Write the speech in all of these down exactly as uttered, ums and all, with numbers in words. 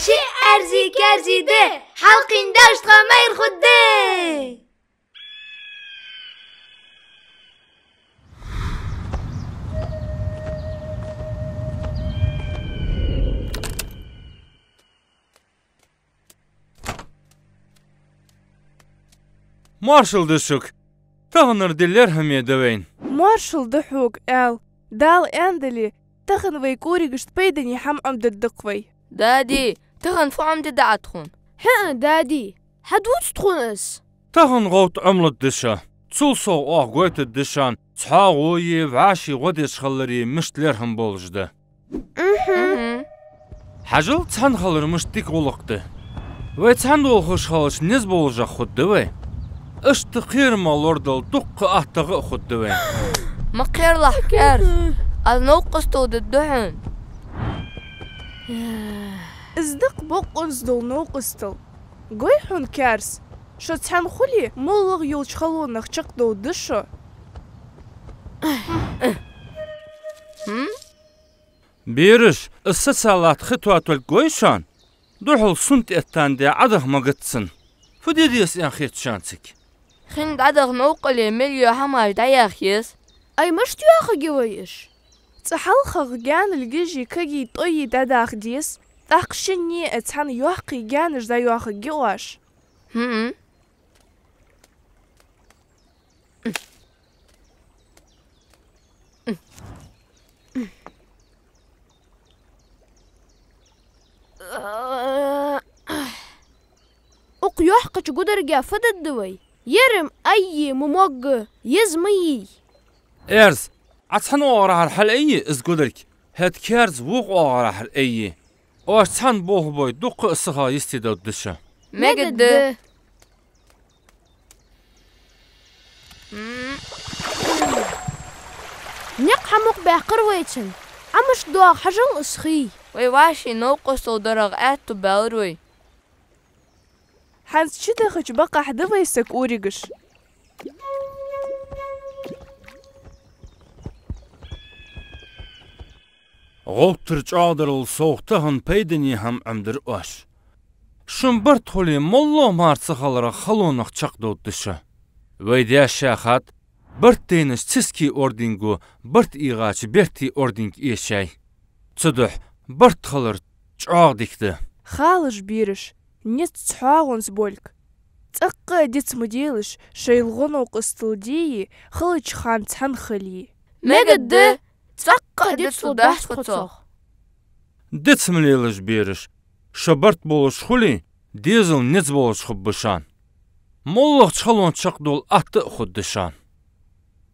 Ши аьрзи-каьрзи де, хьалкхийна даьш тха майра хургда. Моаршал да шуга. Таханара ди лерхӀаме да вайна. Моаршал да хьога, аьл. Дала аьннадале, тахан вай кӀоригашта пайдане хӀама Ӏомадергда-кх вай. Дади, тахан фу Ӏомадергда Ӏа тхона? ХӀаа, дади, хьадувц тхона из. Тахан гӀовта Ӏомалургда шо. Цул совгӀа оаха гойтаргда шоана, цхьоагӀо е вӀаши гӀо деш хилари мишта лерхӀам болаш да. Мгм. Хьажал, цхьана хилар мишта дика гӀулакх да. Вай цхьана долхаш хилча, низ болашагӀа хургда вай. Иштта кхерамах лорадала дуккха аттагӀа а хургда вайна. Ма кхералахь, Каьрз, аз новкъостал дергда хьона. Из да-кх бокъонца дола новкъостал. Гой хьона, Каьрз, шо цхьана хуле, моллагӀа йолча халонах чакхдовргда шо. Хм? Бераш, из сацалатта хи тоатолга гой шоана? Духьал сунтӀеттан де Ӏадаха магац цунна. Фу де деза аьнна хет шоана цига? Хин дӀадаха новкъале мел йола хӀамаш дӀаяха еза. Ай, мишта йоахаргья вай уж? Цкъа хьалхагӀа гаьнал гижи, кагий тӀой дӀадаха деза, тӀаккха шинне а цхьана йоккхий гаьнаш дӀайоахаргья оаш. ХӀм-м. Укх йоккхача гударга фу дергда вай? Ер-м айъе ма могга, еза ма йий. Эрз, Ӏа цхьан оагӀорахьара хьалъайъе из гударг, хӀаьта Каьрз вокх оагӀорахьара айъе. Оаш цхьана болх бой, дуккха а сиха йисте довргда шо. Мегаргда. Никъ хьамукъабаьккхар вай цунна. Ӏа мишта доагӀа, хьажал из хий. Вай вӀаши новкъостал дарах аьттув баьлар вай. ХӀанз чудахача бакъахьа да вай са кӀоригаш. ГӀовттара чӀоагӀдарал совгӀа тахан пайдане хӀама Ӏомадаьр оаш. Шун барт хуле, моллагӀа мара ца хиларах халонах чакхдовргда шо. Вай даьша хатта, барт дайнача циски орденго барт эгӀача берти орденга эшай. Цудухьа барт хилар чӀоагӀа дика да. Халаш, бераш, низ цхьоагӀонца болга. ЦӀаккха а диц ма делаш, шоайла гӀо-новкъостал дийя, хилача хана цхьана хилийя. Мегаргда, цӀаккха а дицлургдац тхо цох. Диц ма лелаш, бераш, шо барт болаш хуле, дезал низ болаш хургба шоана. МоллагӀча халонах чакхдовла атта а хургда шоана.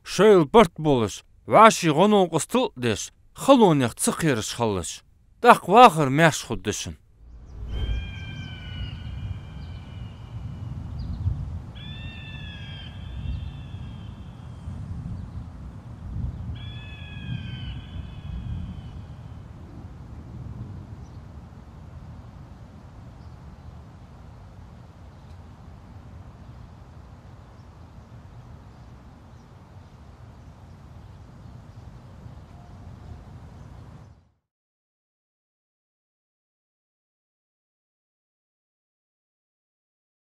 Шоайла барт болаш, вӀаши гӀо-новкъостал а деш, халонех ца кхераш хилалаш, тӀаккха вахар маьрша хургда шун.